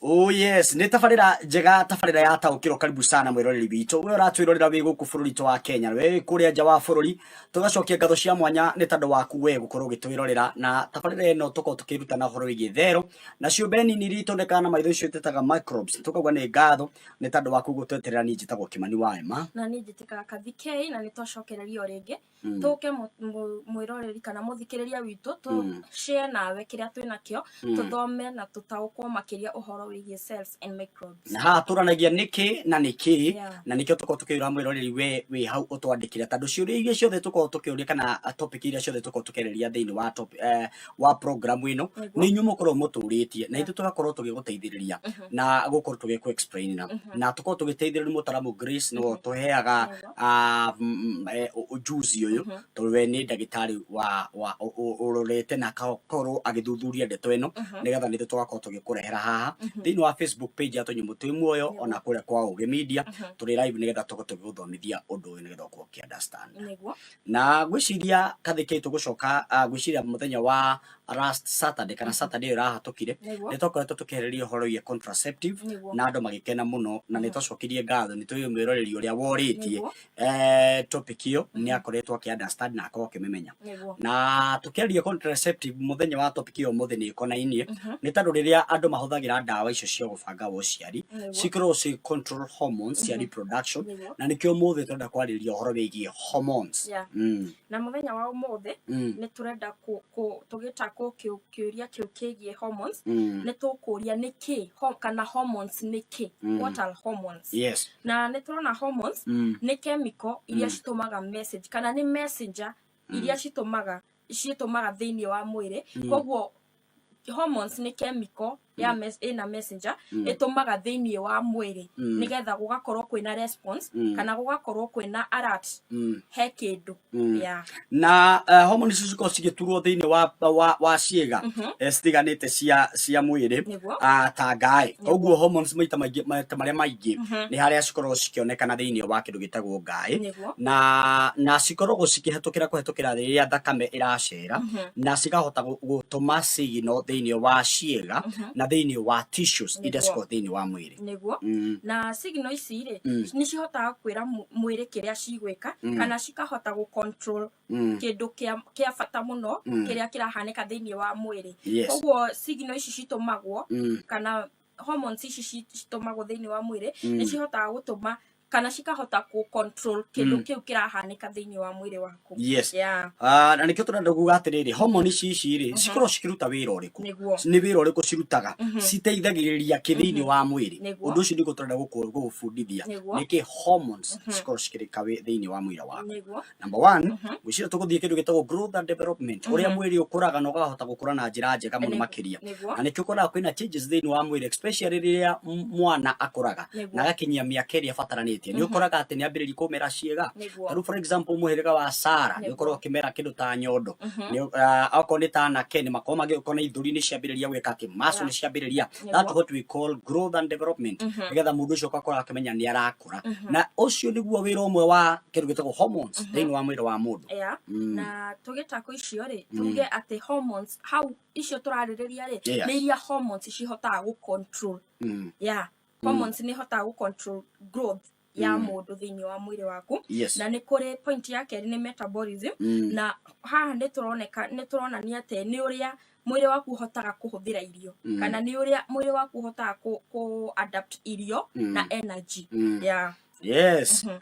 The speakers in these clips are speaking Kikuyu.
Oh yes, nĩ tabarĩra njega, tabarĩra ya taũkĩrwo. Karibu sana mwĩroreri witũ, we ũratwĩrorera wĩ gũkũ bũrũri witũ wa Kenya, we wĩ kũrĩa nja wa bũrũri, tũgacokia ngatho cia mwanya nĩ tondũ waku we gũkorwo ũgĩtwĩrorera. Na tabarĩra ĩno tũkorwo tũkĩrutana ũhoro wĩgiĩ thero na ciũmbe nini iria itonekaga na maitho, icio twĩtaga microbes. Tũkauga nĩ ngatho nĩ tondũ waku gũtweterera. Niĩ njĩtagwo Kĩmani wa Emma. Na niĩ njĩtĩkaga Kathi K, na nĩ twacokereria o rĩngĩ tũke mwĩroreri kana mũthikĩrĩria witũ, tũ share nawe kĩrĩa twĩ nakĩo, tũthome na tũtaũkwo makĩria ũhoro wĩgiĩ cells and microbes. Na haha tũranagia nĩkĩ na nĩkĩ. Na nĩkĩo tũkorwo tũkĩũra mwĩroreri, we wĩ hau ũtwandĩkĩre, tondũ ciũria iria ciothe tũkorwo tũkĩũria kana topic iria ciothe tũkorwo tũkĩarĩrĩria thĩinĩ wa top, wa program ĩno, nĩ inyuĩ mũkorwo mũtũrĩtie na ithuĩ tũgakorwo tũgĩgũteithĩrĩria na gũkorwo tũgĩkũ explain na tũkorwo tũgĩteithĩrĩria. Mũtaramu Grace nĩwe ũtũheaga ujuzi ũyũ, tondũ we nĩ ndagĩtarĩ wa ũrorete na akakorwo agĩthuthuria ndeto ĩno, nĩgetha nĩtũ tũgakorwo tũgĩkũrehera haha thĩinĩ wa Facebook page ya Tũnyamũ Twĩ Muoyo, ona kũrĩa kwa Ũgĩ Media tũrĩ live, nĩgetha tũkorwo tũgĩgũthomithia ũndũ ũyũ, nĩgetha ũkorwo ũkĩ understand. Na ngwĩciria kathĩ tũgũcoka, ngwĩciria mũthenya wa last Saturday kana Saturday ĩyo ĩrahatũkire, nĩ twakoretwo tũkĩarĩrĩria ũhoro wĩgiĩ contraceptive, na andũ magĩkena mũno, na nĩ twacokirie ngatho nĩ tũĩ mwĩroreri ũrĩa worĩtie topic ĩyo nĩ akoretwo akĩ understand na akorwo akĩmĩmenya. Na tũkĩaria contraceptive mũthenya wa topic ĩyo ũmũthĩ nĩ ĩkonainie, nĩ tondũ rĩrĩa andũ mahũthagĩra ndawa icio cia gũbanga wa ũciari, cikoragwo ci control hormones cia reproduction, na nĩkĩo ũmũthĩ tũrenda kwarĩrĩria ũhoro wĩgiĩ hormones. Na mũthenya wa ũmũthĩ nĩ tũrenda tũgĩta kĩũria kĩu kĩgiĩ hormones, nĩ tũkũria nĩkĩ kana hormones nĩ kĩ, what are hormones? Na nĩ tũrona hormones nĩ chemical iria citũmaga message, kana nĩ messenger iria ciĩtũmaga thĩinĩ wa mwĩrĩ. Koguo hormones nĩ chemical ya ĩna messenger ĩtũmaga thĩinĩ wa mwĩrĩ, nĩgetha gũgakorwo kwĩna response kana gũgakorwo kwĩna alert he kĩndũ. Na hormone icio cikoragwo cigĩturwo thĩinĩ wa ciĩga citiganĩte cia mwĩrĩ, ta ngaĩ. Koguo hormones maita maingĩ, maita marĩa maingĩ, nĩ harĩa cikoragwo cikĩonekana thĩinĩ wa kĩndũ gĩtagwo ngaĩ, na cikoragwo cikĩhetũkĩra kũhetũkĩra rĩrĩa thakame ĩracera, na cikahota gũtũma signal thĩinĩ wa ciĩga na thĩinĩ wa tissues iria cikoragwo thĩinĩ wa mwĩrĩ. Na signal ici rĩ, nĩ cihotaga kwĩra mwĩrĩ kĩrĩa cigwĩka, kana cikahota gũ control kĩndũ kĩa bata mũno kĩrĩa kĩrahanĩka thĩinĩ wa mwĩrĩ. Koguo signal ici citũmagwo, kana hormones ici citũmagwo thĩinĩ wa mwĩrĩ, nĩ cihotaga gũtũma kana cikahota kũ control kĩndũ kĩu kĩrahanĩka thĩinĩ wa mwĩrĩ waku. Ah, na nĩkĩo tũrenda kuga atĩrĩrĩ, hormone ici rĩ, cikoragwo cikĩruta wĩra ũrĩkũ? Nĩ wĩra ũrĩkũ cirutaga? Citeithagĩrĩria kĩ thĩinĩ wa mwĩrĩ? Ũndũ ũcio nĩguo tũrenda gũgũbundithia, nĩkĩ hormones cikoragwo cikĩrĩka thĩinĩ wa mwĩrĩ waku. Number one, gwĩciria tũgũthiĩ kĩndũ gĩtagwo growth and development, ũrĩa mwĩrĩ ũkũraga na ũkahota gũkũra na njĩra njega mũno makĩria. Na nĩkĩo ũkoraga kwĩna changes thĩinĩ wa mwĩrĩ, especially rĩrĩa mwana akũraga na agakinyia mĩaka ĩrĩa ĩbataranĩtie, nĩ ũkoraga atĩ nĩ ambĩrĩria kũmera ciĩga. Ta rĩu for example, mũhĩrĩga wa Sara nĩ ũkoragwo ũkĩmera kĩndũ ta nyondo. Okorwo nĩ ta anake, nĩ makoragwo magĩkorwo na ithũri nĩ ciambĩrĩria gwĩka atĩ muscle nĩ ciambĩrĩria. That's what we call growth and development, nĩgetha mũndũ ũcio ũgakora akĩmenya nĩ arakũra, na ũcio nĩguo wĩra ũmwe wa kĩndũ gĩtagwo hormones thĩinĩ wa mwĩrĩ wa mũndũ. Na tũgĩtako icio rĩ, tuge atĩ hormones hau icio tũrarĩrĩria rĩ, nĩ iria hormones cihotaga gũ control. Yeah, hormones nĩ ihotaga gũ control growth ya mũndũ thĩinĩ wa mwĩrĩ waku. Na nĩ kũrĩ point ya kerĩ, nĩ metabolism. Na haha nĩ tũroneka, nĩ tũronania atĩ nĩ ũrĩa mwĩrĩ waku ũhotaga kũhũthĩra irio, kana nĩ ũrĩa mwĩrĩ waku ũhotaga kũ adapt irio na energy.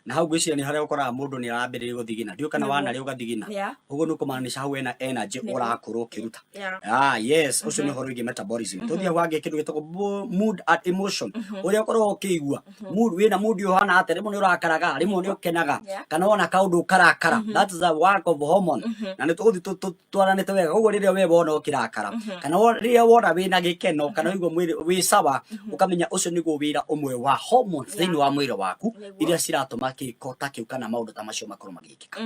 Na hau ngwĩciria nĩ harĩa ũkoraga mũndũ nĩ arambĩrĩria gũthigina. Ndiũĩ kana wanarĩa ũgathigina. Ũguo nĩ kũmaanisha hau ena energy ũrakorwo ũkĩruta. Ah yes, ũcio nĩ ũhoro wĩgiĩ metabolism. Tũthiĩ hau hangĩ, kĩndũ gĩtagwo mood and emotion, ũrĩa ũkoragwo ũkĩigua, mood, wĩna mood ũhana atĩa. Rĩmwe nĩ ũrakaraga, rĩmwe nĩ ũkenaga, kana wona kaũndũ ũkarakara. That is a work of hormone, na nĩ tũgũthiĩ twaranĩte wega. Koguo rĩrĩa we wona ũkĩrakara, kana rĩrĩa wona wĩna gĩkeno, kana waigua mwĩrĩ wĩ sawa, ũkamenya ũcio nĩguo wĩra ũmwe wa hormones thĩinĩ wa mwĩrĩ waku, iria ciratũma gĩko ta kĩu kana maũndũ ta macio makorwo magĩkĩka.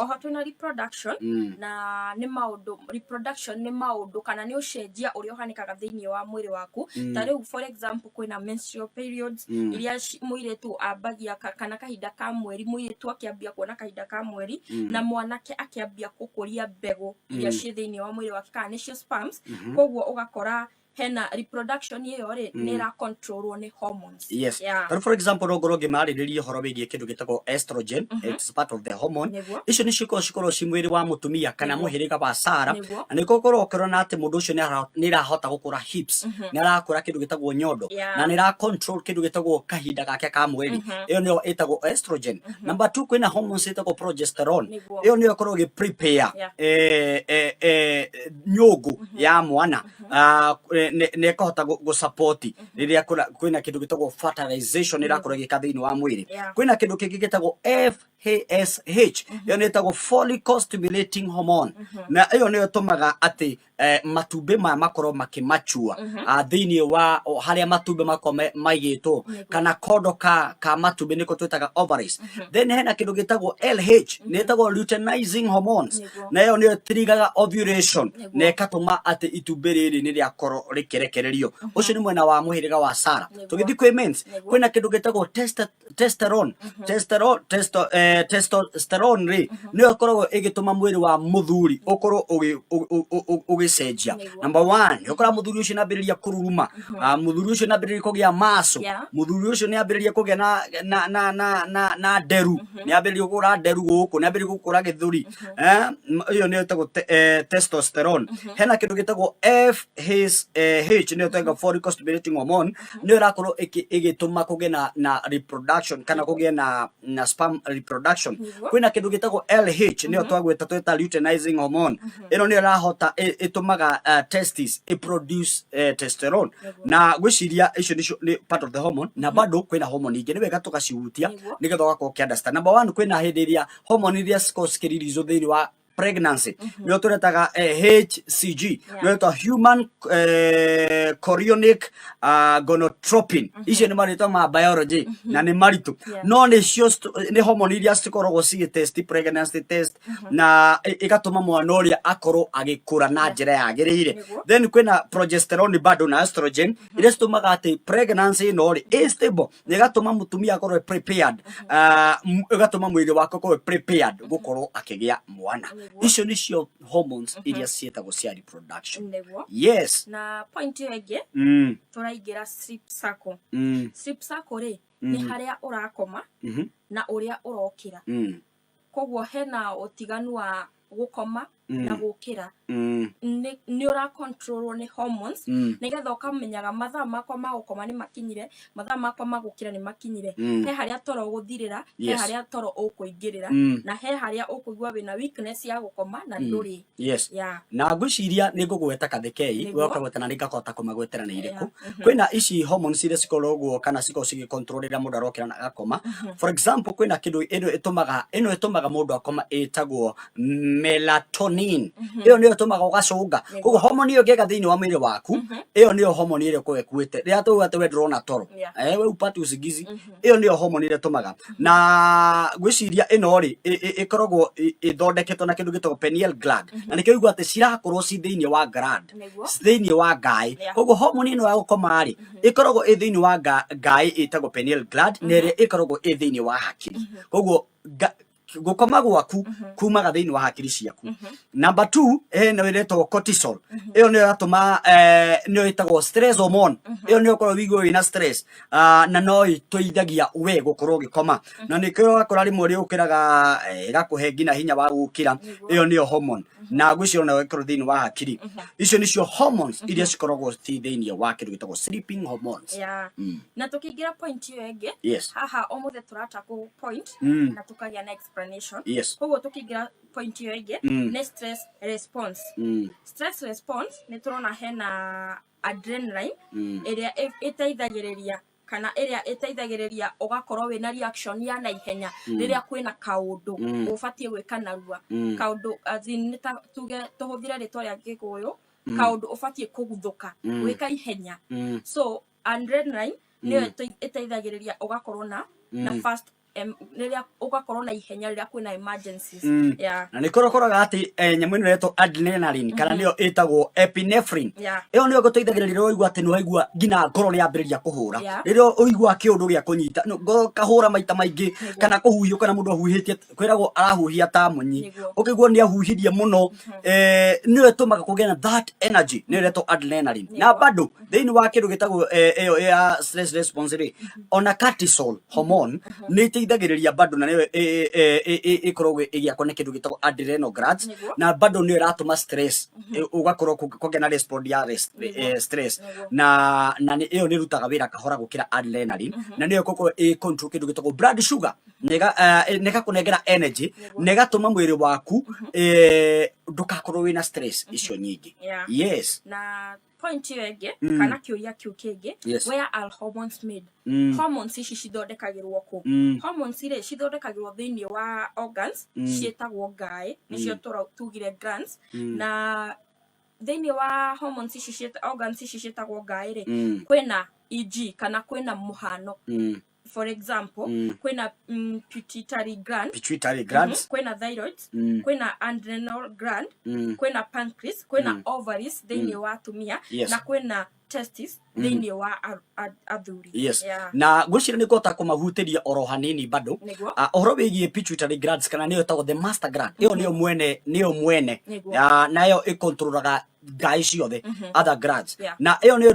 Oho twĩna reproduction. Na nĩ maũndũ, reproduction nĩ maũndũ kana nĩ ũcenjia ũrĩa ũhanĩkaga thĩinĩ wa mwĩrĩ waku. Ta rĩu for example, kwĩna menstrual periods iria mũirĩtu ambagia kana kahinda ka mweri, mũirĩtu akĩambia kuona kahinda ka mweri, na mwanake akĩambia gũkũria mbegũ iria ciĩ thĩinĩ wa mwĩrĩ wake, kana nĩcio sperms. Koguo ũgakora Hena reproduction ĩyo rĩ, nĩ ĩra controlwo nĩ hormones. Yes. For example, no ngorwo ngĩmarĩrĩria ũhoro wĩgiĩ kĩndũ gĩtagwo estrogen. It's part of the hormone. Icio nĩcio ikoragwo ci mwĩrĩ wa mũtumia kana mũhĩrĩga wa Sara. Na nĩ gũkorwo ũkĩrona atĩ mũndũ ũcio nĩ arahota gũkũra hips, nĩ arakũra kĩndũ gĩtagwo nyondo, na nĩ ĩra control kĩndũ gĩtagwo kahinda gake ka mweri. Ĩyo nĩyo ĩtagwo estrogen. Number two, kwĩna hormones ĩtagwo progesterone. Ĩyo nĩyo ĩkoragwo ĩgĩ prepare nyũngũ ya mwana. Nĩ ĩkahota gũ support rĩrĩa kwĩna kĩndũ gĩtagwo fertilization ĩrakorwo ĩgĩka thĩinĩ wa mwĩrĩ. Kwĩna kĩndũ kĩngĩ gĩtagwo FSH. Ĩyo nĩ ĩtagwo follicle stimulating hormone, na ĩyo nĩyo ĩtũmaga atĩ matumbĩ maya makorwo makĩmachua thĩinĩ wa harĩa matumbĩ makorwo maigĩtwo, kana kondo ka matumbĩ, nĩko twĩtaga ovaries. Then hena kĩndũ gĩtagwo LH, nĩ ĩtagwo luteinizing hormones, na ĩyo nĩyo ĩtirigaga ovulation na ĩkatũma atĩ itumbĩ rĩrĩ nĩ rĩakorwo rĩkĩrekererio. Ũcio nĩ mwena wa mũhĩrĩga wa Sara. Tũgĩthiĩ kwĩ mens, kwĩna kĩndũ gĩtagwo testosterone. Testosterone rĩ, nĩyo ĩkoragwo ĩgĩtũma mwĩrĩ wa mũthuri ũkorwo ũgĩcenjia. Number one, nĩ ũkora mũthuri ũcio nĩ ambĩrĩria kũruruma, mũthuri ũcio nĩ ambĩrĩria kũgĩa maco, mũthuri ũcio nĩ ambĩrĩria kũgĩa na nderu, nĩ ambĩrĩria gũkũra nderu gũkũ, nĩ ambĩrĩria gũkũra gĩthũri. Ĩyo nĩyo ĩtagwo testosterone. Hena kĩndũ gĩtagwo FSH, nĩyo ĩtagwo follicle stimulating hormone, nĩyo ĩrakorwo ĩgĩtũma kũgĩe na reproduction kana kũgĩe na sperm reproduction. Kwĩna kĩndũ gĩtagwo LH, nĩyo twagwĩta tweta luteinizing hormone. Ĩno nĩyo ĩrahota ĩtũmaga testis ĩ produce testosterone. Na ngwĩciria icio nĩcio nĩ part of the hormone. Na bado kwĩna hormone ingĩ, nĩ wega tũgacihutia nĩgetha ũgakorwo ũkĩ understand. Number one, kwĩna hĩndĩ ĩrĩa hormone iria cikoragwo cikĩririzo thĩinĩ wa pregnancy, nĩyo tũretaga HCG, nĩyo ĩtagwo human chorionic gonadotropin. Icio nĩ marĩtwa ma biology na nĩ maritũ, no nĩcio nĩ hormone iria cikoragwo cigĩ pregnancy test na ĩgatũma mwana ũrĩa akorwo agĩkũra na njĩra yagĩrĩire. Then kwĩna progesterone bado na estrogen iria citũmaga atĩ pregnancy ĩno rĩ ĩ stable na ĩgatũma mũtumia akorwo e prepared, ĩgatũma mwĩrĩ wake ũkorwo e prepared gũkorwo akĩgĩa mwana. Icio nĩcio hormones iria ciĩtagwo cia reproduction. Yes. Na point ĩyo ĩngĩ, tũraingĩra sleep cycle. Sleep cycle rĩ, nĩ harĩa ũrakoma na ũrĩa ũrokĩra. Koguo hena ũtiganu wa gũkoma na gũkĩra. Nĩ ũra controlwo nĩ hormones, nĩgetha ũkamenyaga mathaa makwa ma gũkoma nĩ makinyire, mathaa makwa ma gũkĩra nĩ makinyire. He harĩa toro ũgũthirĩra, he harĩa toro ũkũingĩrĩra, na he harĩa ũkũigua wĩna weakness ya gũkoma na ndũrĩ. Na ngwĩciria nĩ ngũgweta kathekei. Ũkagweta na nĩ ngakũhota kũmagwetera nĩ irĩkũ. Kwĩna ici hormones iria cikoragwo kana cikoragwo cigĩ control rĩrĩa mũndũ arokĩra na agakoma. For example, kwĩna kĩndũ ĩno ĩtũmaga mũndũ akoma, ĩtagwo melatonin. Ĩyo nĩyo ĩtũmaga ũgacũnga. Koguo hormone ĩyo ĩngĩaga thĩinĩ wa mwĩrĩ waku, ĩyo nĩyo hormone ĩrĩa ĩkoragwo ĩkuĩte rĩrĩa tũuga atĩ we ndũrona toro, we upate usingizi. Ĩyo nĩyo hormone ĩrĩa ĩtũmaga. Na ngwĩciria ĩno rĩ, ĩkoragwo ĩthondeketwo na kĩndũ gĩtagwo pineal gland, na nĩkĩo ũigua atĩ cirakorwo ci thĩinĩ wa gland, thĩinĩ wa ngaĩ. Koguo hormone ĩno ya gũkoma rĩ, ĩkoragwo ĩ thĩinĩ wa ngaĩ ĩtagwo pineal gland, na ĩrĩa ĩkoragwo ĩ thĩinĩ wa hakiri. Koguo gũkoma gwaku kumaga thĩinĩ wa hakiri ciaku. Number two, hena ĩretwo cortisol. Ĩyo nĩyo ĩratũma, nĩyo ĩtagwo stress hormone. Ĩyo nĩyo ũkorwo wĩigua wĩna stress, na no ĩteithagia we gũkorwo ũgĩkoma, na nĩkĩo ũgakora rĩmwe ũrĩa ũkĩraga, ĩgakũhe nginya hinya wa gũkĩra. Ĩyo nĩyo hormone, na ngwĩciria onayo ĩkorwo thĩinĩ wa hakiri. Icio nĩcio hormones iria cikoragwo ci thĩinĩ wa kĩndũ gĩtagwo sleeping hormones. Na tũkĩingĩra point ĩyo ĩngĩ, haha ũmũthĩ tũratakũ point na tũkagĩa na explanation. Koguo tũkĩingĩra point ĩyo ĩngĩ, nĩ stress response. Stress response, nĩ tũrona hena adrenaline ĩrĩa ĩteithagĩrĩria kana ĩrĩa ĩteithagĩrĩria ũgakorwo wĩna reaction ya naihenya rĩrĩa kwĩna kaũndũ ũbatiĩ gwĩka narua. Kaũndũ as in nĩ ta tuge, tũhũthĩre rĩtwa rĩa Gĩkũyũ, kaũndũ ũbatiĩ kũguthũka gwĩka ihenya. So adrenaline nĩyo ĩteithagĩrĩria ũgakorwo na fast Rĩrĩa ũgakorwo na ihenya rĩrĩa kwĩna emergencies. Yeah. Na nä kå atä nyamå ä no ĩretwo adrenaline kana nĩyo ĩtagwo epinephrine. Ĩyo nĩyo ĩgũteithagĩrĩria rĩrĩa ũraigua atĩ nĩ waigua nginya ngoro nĩ yambĩrĩria kũhũra. Rĩrĩa ũigua kĩũndũ gĩa kũnyita ngoro kahũra maita maingĩ kana kũhuhio kana mũndũ ahuhĩtie, kwĩragwo arahuhia ta munyi. Ũkĩigua nĩ ahuhirie mũno, nĩyo ĩtũmaga kũgĩe na that energy, nĩyo ĩretwo adrenaline. Na bado thĩinĩ wa kĩndũ gĩtagwo ĩyo ya stress response rĩ, ona cortisol hormone nĩ ĩteithagĩrĩria bado, na nĩyo ĩkoragwo ĩgĩakwo nĩ kĩndũ gĩtagwo adrenal glands. Na bado nĩyo ĩratũma stress ũgakorwo kũgĩa na respond ya stress. Na ĩyo nĩ ĩrutaga wĩra kahora gũkĩra adrenaline, na nĩyo ĩgũkorwo ĩ control kĩndũ gĩtagwo blood sugar na ĩgakũnengera energy na ĩgatũma mwĩrĩ waku ndũgakorwo wĩna stress icio nyingĩ. Yes. Na point ĩyo ĩngĩ kana kĩũria kĩu kĩngĩ, where are hormones made? Hormones ici cithondekagĩrwo kũ? Hormones rĩ, cithondekagĩrwo thĩinĩ wa organs ciĩtagwo ngaĩ, nĩcio tugire glands. Na thĩinĩ wa hormones ici organs ici ciĩtagwo ngaĩ rĩ, kwĩna eg kana kwĩna mũhano, for example, kwĩna pituitary gland, Pituitary glands. Kwĩna thyroid, kwĩna adrenal gland, kwĩna pancreas, kwĩna ovaries thĩinĩ wa atumia, na kwĩna testis thĩinĩ wa athuri. Na ngwĩciria nĩ ngũhota kũmahutĩria oro hanini bado. Ũhoro wĩgiĩ pituitary glands kana nĩyo ĩtagwo the master gland, ĩyo nĩyo mwene, nĩyo mwene. Nayo ĩkontrolaga ngai ciothe, other glands. Na ĩyo nĩyo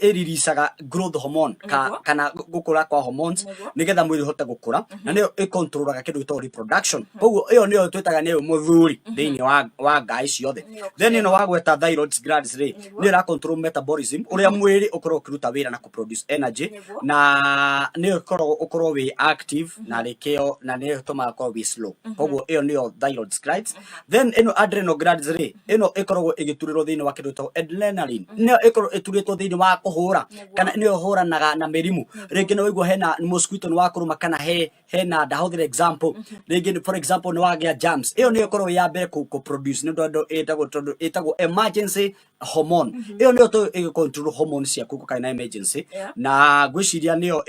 ĩriricaga growth hormone kana gũkũra kwa hormones nĩgetha mwĩrĩ ũhote gũkũra, na nĩyo ĩkontrolaga kĩndũ gĩtagwo reproduction. Koguo ĩyo nĩyo twĩtaga nĩyo mũthuri thĩinĩ wa ngai ciothe. Then ĩno wagweta thyroid glands rĩ, nĩyo ĩra control metabolism, ũrĩa mwĩrĩ ũkoragwo ũkĩruta wĩra na kũ produce energy. Na nĩyo ĩkoragwo ũkorwo wĩ active na rĩkĩo, na nĩyo ĩtũmaga ũkorwo wĩ slow. Koguo ĩyo nĩyo thyroid glands. Then ĩno adrenal glands rĩ, ĩno ĩkoragwo ĩgĩturĩrwo thĩinĩ wa kĩndũ gĩtagwo adrenaline, nĩyo ĩkoragwo ĩturĩtwo thĩinĩ wa kũhũra kana nĩyo ĩhũranaga na mĩrimũ. Rĩngĩ nĩ waigua hena mosquito nĩ wakũrũma kana hena, ndahũthĩra example rĩngĩ, for example, nĩ wagĩa germs, ĩyo nĩyo ĩkoragwo ĩ ya mbere kũ produce, nĩ ũndũ ĩtagwo, tondũ ĩtagwo emergency hormone. Ĩyo nĩyo tũ ĩgĩ control hormone ciaku gũkaĩ na emergency. Na ngwĩciria nĩyo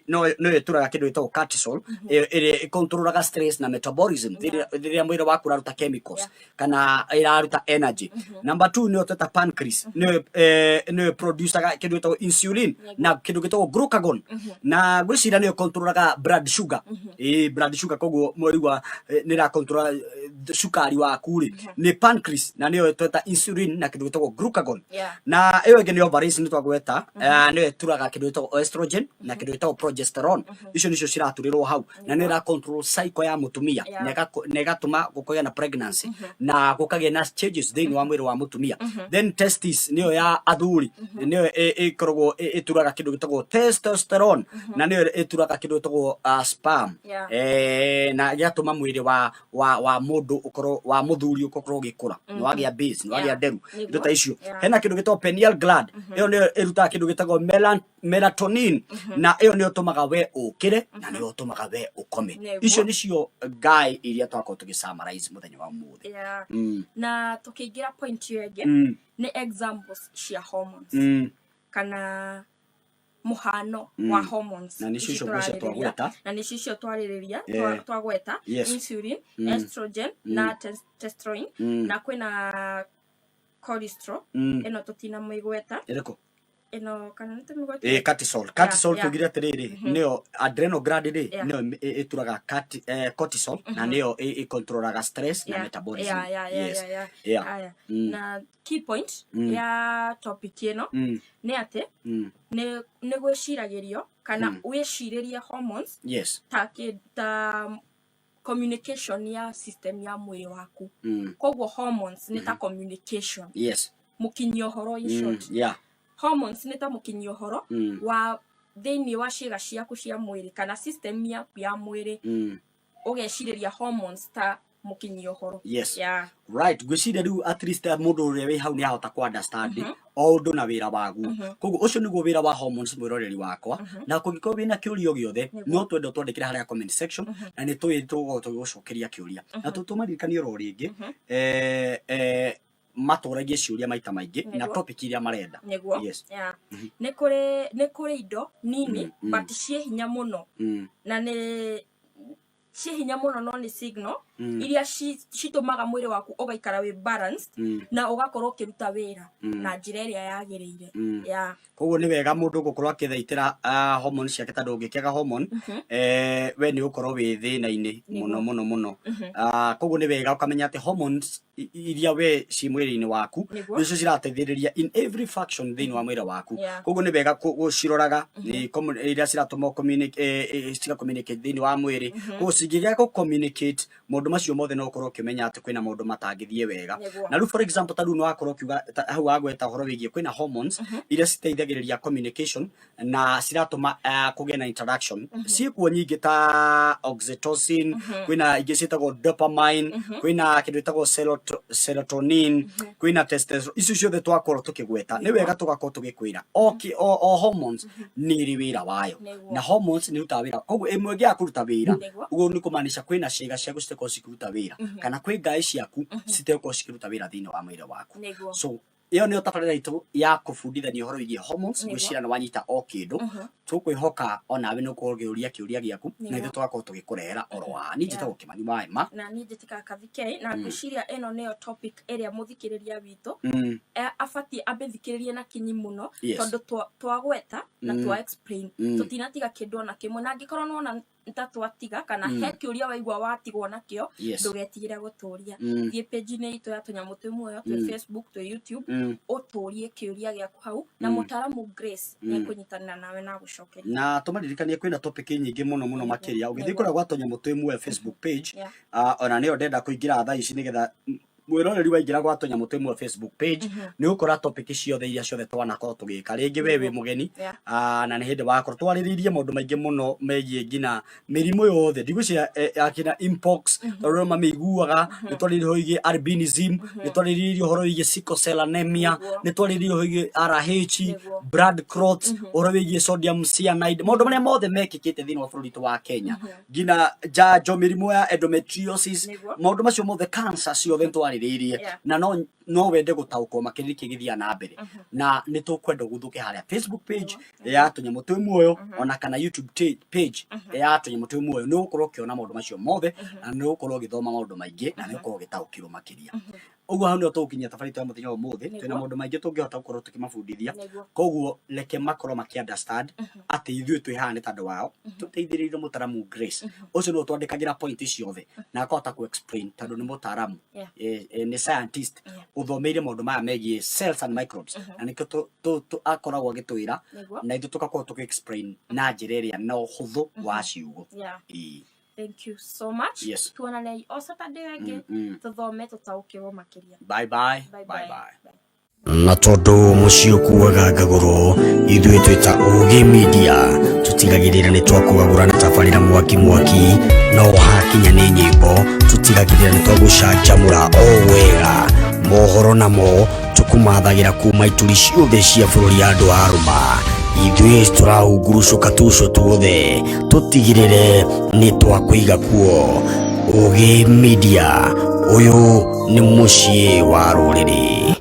nĩyo ĩtũraga kĩndũ gĩtagwo cortisol, ĩyo ĩrĩa ĩkontrolaga stress na metabolism rĩrĩa mwĩrĩ waku ũraruta chemicals kana ĩraruta energy. Number 2 nĩyo tweta pancreas, nĩyo nĩyo producaga kĩndũ gĩtagwo insulin na kĩndũ gĩtagwo glucagon, na ngwĩciria nĩyo controlaga blood sugar, ĩ blood sugar. Koguo mwaigua nĩ ĩra control cukari waku rĩ, nĩ pancreas, na nĩyo tweta insulin na kĩndũ gĩtagwo glucagon. Na ĩyo ĩngĩ nĩ ovaries, nĩ twagweta, nĩyo ĩturaga kĩndũ gĩtagwo estrogen na kĩndũ gĩtagwo progesterone. Icio nĩcio ciraturĩrwo hau, na nĩyo ĩra control cycle ya mũtumia na ĩgatũma gũkagĩa na pregnancy na gũkagĩa na changes thĩinĩ wa mwĩrĩ wa mũtumia. Then testis nĩyo ya athuri, nĩyo ĩkoragwo ĩturaga kĩndũ gĩtagwo testosterone, na nĩyo ĩturaga kĩndũ gĩtagwo sperm na gĩgatũma mwĩrĩ wa mũndũ ũkorwo wa mũthuri ũkorwo ũgĩkũra, nĩ wagĩa base, nĩ wagĩa nderu, indo ta icio. Hena kĩndũ gĩtagwo pineal gland, ĩyo nĩyo ĩrutaga kĩndũ gĩtagwo melatonin, na ĩyo nĩyo ĩtũmaga we ũkĩre na nĩyo ĩtũmaga we ũkome. Icio nĩcio ngai iria twakorwo tũgĩ summarize mũthenya wa ũmũthĩ. Na tũkĩingĩra point ĩyo ĩngĩ, nĩ examples cia hormones kana mũhano wa hormones Na nĩcio ici icio ngwĩciria tũrarĩrĩria. Twagweta. Na nĩcio icio twarĩrĩria, twagweta insulin, estrogen na testosterone, na kwĩna cholesterol. Ĩno tũtinamĩgweta. Ĩrĩkũ? Ĩno kana nĩ tũmĩgwetire? Cortisol. Cortisol tugire atĩrĩrĩ, nĩyo adrenal gland rĩ, nĩyo ĩturaga cortisol, na nĩyo ĩcontrolaga stress na metabolism. Aya. Na key point ya topic ĩno nĩ atĩ nĩ gwĩciragĩrio kana wĩcirĩrie hormones ta communication ya system ya mwĩrĩ waku. Koguo hormones nĩ ta communication, mũkinyia ũhoro in short. Hormones nĩ ta mũkinyia ũhoro wa thĩinĩ wa ciĩga ciaku cia mwĩrĩ kana system yaku ya mwĩrĩ. Ũgecirĩria hormones ta mũkinyia ũhoro. Right, ngwĩciria rĩu at least mũndũ ũrĩa wĩ hau nĩ ahota kũ understand o ũndũ na wĩra waguo. Koguo ũcio nĩguo wĩra wa hormones, mwĩroreri wakwa. Na kũngĩkorwo wĩna kĩũria o gĩothe, no twende ũtwandĩkĩre harĩa comment section, na nĩ tũĩ tũgũkorwo tũgĩgũcokeria kĩũria. Na tũmaririkanie oro rĩngĩ matũragie ciũria maita maingĩ na topic iria marenda. Yeah. Nĩ kũrĩ indo nini but ciĩ hinya mũno na nĩ Ciĩ hinya mũno, no nĩ signal iria citũmaga mwĩrĩ waku ũgaikara wĩ balanced na ũgakorwo ũkĩruta wĩra na njĩra ĩrĩa yagĩrĩire. Yeah. Koguo nĩ wega mũndũ gũkorwo akĩthaitĩra hormone ciake, tondũ ũngĩkĩaga hormone, we nĩ ũgũkorwo wĩ thĩna-inĩ mũno mũno mũno. Koguo nĩ wega ũkamenya atĩ hormones iria we ci mwĩrĩ-inĩ waku nĩcio cirateithĩrĩria in every function thĩinĩ wa mwĩrĩ waku. Koguo nĩ wega gũciroraga nĩ iria ciratũma ciga communicate thĩinĩ wa mwĩrĩ. Koguo cingĩgĩa gũ communicate maũndũ macio mothe, no ũkorwo ũkĩmenya atĩ kwĩna maũndũ matangĩthiĩ wega. Na rĩu, for example, ta rĩu nĩ wakorwo ũkiuga hau wagweta ũhoro wĩgiĩ kwĩna hormones iria citeithagĩrĩria communication na ciratũma kũgĩe na interaction. Ciĩkuo nyingĩ ta oxytocin, kwĩna ingĩ ciĩtagwo dopamine, kwĩna kĩndũ gĩtagwo serotonin, kwĩna testosterone. Icio ciothe twakorwo tũkĩgweta, nĩ wega tũgakorwo tũgĩkwĩra o hormones nĩ ĩrĩ wĩra wayo. Na hormones nĩ irutaga wĩra, koguo ĩmwe ĩngĩaga kũruta wĩra, ũguo nĩ kũmaanisha kwĩna ciĩga ciaku citakorwo cikĩruta wĩra kana kwĩ ngaĩ ciaku citegũkorwo cikĩruta wĩra thĩinĩ wa mwĩrĩ waku. So ĩyo nĩyo tabarĩra itũ ya kũbundithania ũhoro wĩgiĩ hormones. Ngwĩciria nĩ wanyita o kĩndũ. Tũkwĩhoka onawe nĩ ũkorwo ũkĩũria kĩũria gĩaku na ithuĩ tũgakorwo tũgĩkũrehera oro wa niĩ. Njĩtagwo Kĩmani wa Emma. Na niĩ njĩtĩkaga Kathikei, na ngwĩciria ĩno nĩyo topic ĩrĩa mũthikĩrĩria witũ abatiĩ ambĩthikĩrĩrie na kinyi mũno, tondũ twagweta na twa explain, tũtinatiga kĩndũ ona kĩmwe. Na angĩkorwo nĩwona ta twatiga kana he kĩũria waigua watigwo nakĩo, ndũgetigĩre gũtũria. Thiĩ page-inĩ itũ ya Tũnyamũ Twĩ Muoyo, twĩ Facebook, twĩ YouTube, ũtũrie kĩũria gĩaku hau na mũtaramu Grace nĩekũnyitanĩra nawe na agũcokeria. Na tũmaririkanie kwĩna topic nyingĩ mũno mũno makĩria ũgĩthiĩ kũrĩa gwa Tũnyamũ Twĩ Muoyo Facebook page. Ona nĩyo ndenda kũingĩra thaa ici, nĩgetha mwĩroreri waingĩra gwa Tũnyamũ Twĩ Muoyo Facebook page, nĩ ũgũkora topic ciothe iria ciothe twanakorwo tũgĩka. Rĩngĩ we wĩ mũgeni, na nĩ hĩndĩ wakorwo twarĩrĩirie maũndũ maingĩ mũno megiĩ nginya mĩrimũ yothe, ndigwĩciria akina mpox, tondũ rĩo mamĩiguaga. Nĩ twarĩrĩirie ũhoro wĩgiĩ albinism, nĩ twarĩrĩirie ũhoro wĩgiĩ sickle cell anemia, nĩ twarĩrĩirie ũhoro wĩgiĩ RH, blood clots, ũhoro wĩgiĩ sodium cyanide, maũndũ marĩa mothe mekĩkĩte thĩinĩ wa bũrũri witũ wa Kenya, nginya njanjo, mĩrimũ ya endometriosis, maũndũ macio mothe, cancer ciothe nĩ twarĩrĩirie. Na no wende gũtaũkwo makĩria nĩkĩ gĩthiaga na mbere, na nĩ tũkwenda ũguthũke harĩa Facebook page ya Tũnyamũ Twĩ Muoyo ona kana YouTube page ya Tũnyamũ Twĩ Muoyo. Nĩ ũgũkorwo ũkĩona maũndũ macio mothe na nĩ ũgũkorwo ũgĩthoma maũndũ maingĩ na nĩ ũgũkorwo ũgĩtaũkĩrwo makĩria. Ũguo hau nĩho tũgũkinyia thabarĩ itũ ya mũthenya wa ũmũthĩ. Twĩna maũndũ maingĩ tũngĩhota gũkorwo tũkĩmabundithia, koguo reke makorwo makĩ understand atĩ ithuĩ twĩ haha nĩ tondũ wao, tũteithĩrĩirio mũtaramu Grace. Ũcio nĩwe twandĩkagĩra point ciothe na akahota ku explain, tondũ nĩ mũtaramu, nĩ scientist ũthomeire maũndũ maya megiĩ cells and microbes, na nĩkĩo akoragwo agĩtwĩra na ithuĩ tũgakorwo tũkĩ explain na njĩra ĩrĩa na ũhũthũ wa ciugo. Ĩĩ. Thank you so much. Tuonanei o Saturday ĩngĩ, tũthome tũtaũkĩrwo makĩria. Bye bye. Bye. Bye bye. Bye. Na tondũ mũciĩ ũkuaga ngagũro, ithuĩ twĩ ta Ũgĩ Media tũtigagĩrĩra nĩ twakũgagũra na tabarĩra mwaki mwaki. No hakinya nĩ nyĩmbo, tũtigagĩrĩra nĩ twagũcanjamũra o wega. Mohoro namo tũkũmathagĩra kuma ituri ciothe cia bũrũri. Andũ a rũma, ithuĩ tũrahungurucũka tuco tuothe, tũtigĩrĩre nĩ twakũiga kuo. Ũgĩ Media, ũyũ nĩ mũciĩ wa rũrĩrĩ.